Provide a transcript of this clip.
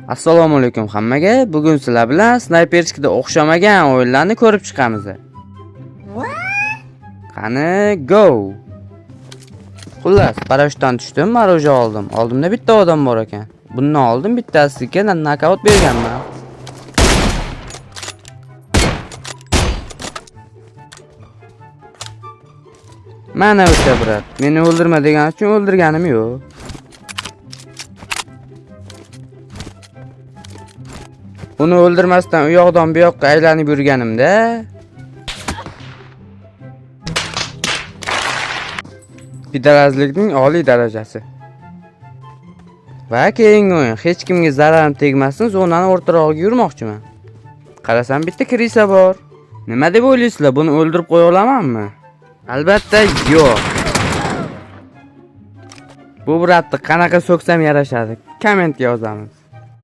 Assalomu alaykum hammaga. Bugun sizlar bilan snayperchikda o'xshamagan o'yinlarni ko'rib chiqamiz. Qani, go. Xullas, parashyutdan tushdim, оружие oldim. Oldimda bitta odam bor ekan. Bundan oldin bittasiga nokaut berganman. Mana o'sha брат. Meni o'ldirma degani uchun o'ldirganim yo'q. Uni o'ldirmasdan u yoqdan bu yoqqa aylanib yurganimda pidarazlikning oliy darajasi. Va keyingi o'yin hech kimga zararim tegmasin, zonani o'rtarog'iga yurmoqchiman. Qarasam, bitta крыса bor. Nima deb o'ylaysizlar, buni o'ldirib qo'ya olamanmi? Albatta yo'q. Bu брат ni qanaqa so'ksam yarashadi? Kommentga yozamiz.